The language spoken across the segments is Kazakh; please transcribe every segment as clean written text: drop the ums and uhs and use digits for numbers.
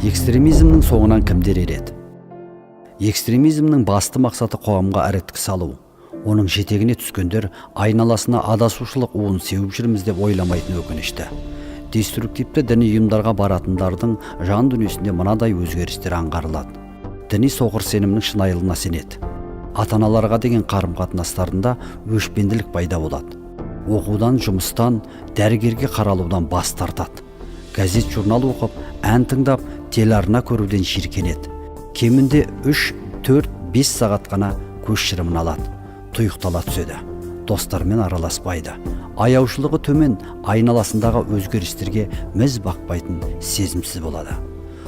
Экстремизмнің соңынан кімдер ереді? Экстремизмнің басты мақсаты – қоғамға іріткі салу. Оның жетегіне түскендер айналасына адасушылық уын сеуіп жүрміз деп ойламайтын өкінішті. Деструктивті діни ұйымдарға баратындардың жан дүниесінде мынадай өзгерістер аңғарылады: діни соқыр сенімнің шынайылығына сенеді, ата аналарға деген қарым қатынастарында өшпенділік пайда болады, оқудан, жұмыстан, дәрігерге қаралудан бас тартады, газет журнал оқып, ән тыңдап, телеарна көруден жиіркенеді, кемінде 3, 4, 5 сағат қана көз шырымын алады, тұйықтала түседі, достармен араласпайды, аяушылығы төмен, айналасындағы өзгерістерге міз бақпайтын, сезімсіз болады.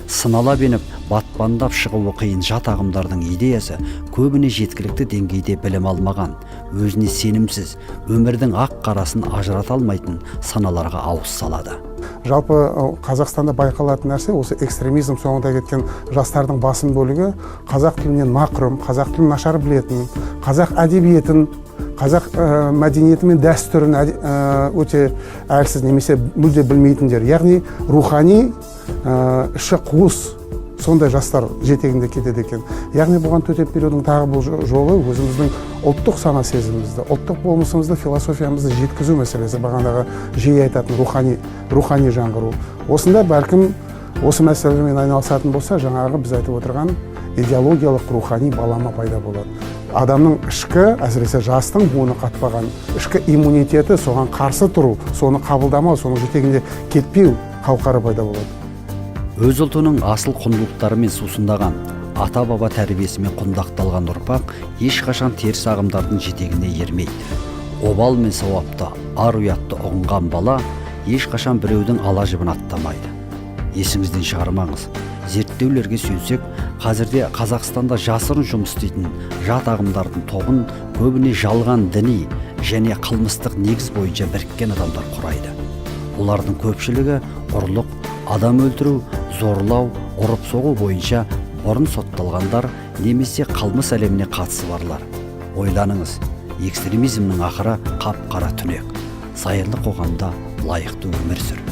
Сыналап еніп, батпандап шығуы қиын жат ағымдардың идеясы көбіне жеткілікті деңгейде білім алмаған, өзіне сенімсіз, өмірдің ақ қарасын ажырата алмайтын саналарға ауыз салады. Жалпы, Қазақстанда байқалатын нәрсе, осы экстремизм соңында кеткен жастардың басым бөлігі қазақ тілінен мақрұм, қазақ тілін нашар білетін, қазақ әдебиетін, қазақ мәдениеті мен дәстүрін өте әлсіз немесе мүлде білмейтіндер, яғни рухани іші қуыс сондай жастар жетегінде кетеді екен. Яғни бұған төтеп берудің тағы бұл жолы – өзіміздің ұлттық сана сезімімізді, ұлттық болмысымызды, философиямызды жеткізу мәселесі, бағанағы жиі айтатын рухани жаңғыру. Осында бәлкім осы мәселелермен айналысатын болса, жаңағы біз айтып отырған идеологиялық, рухани балама пайда болады. Адамның ішкі, әсіресе жастың буыны қатпаған ішкі иммунитеті, соған қарсы тұру, соны қабылдамау, соның жетегінде кетпеу қауқары пайда болады. Өз ұлтының асыл құндылықтарымен сусындаған, ата баба тәрбиесімен құндақталған ұрпақ ешқашан теріс ағымдардың жетегіне ермейді. Обал мен сауапты, ар ұятты ұғынған бала ешқашан біреудің ала жібін аттамайды. Есіңізден шығармаңыз, зерттеулерге сүйенсек, қазірде Қазақстанда жасырын жұмыс істейтін жат ағымдардың тобын көбіне жалған діни және қылмыстық негіз бойынша біріккен адамдар құрайды. Олардың көпшілігі ұрлық, адам өлтіру, зорлау, ұрып соғу бойынша бұрын сотталғандар немесе қылмыс әлеміне қатысы барлар. Ойланыңыз, экстремизмнің ақыры қап қара түнек. Зайырлы қоғамда лайықты өмір сүр.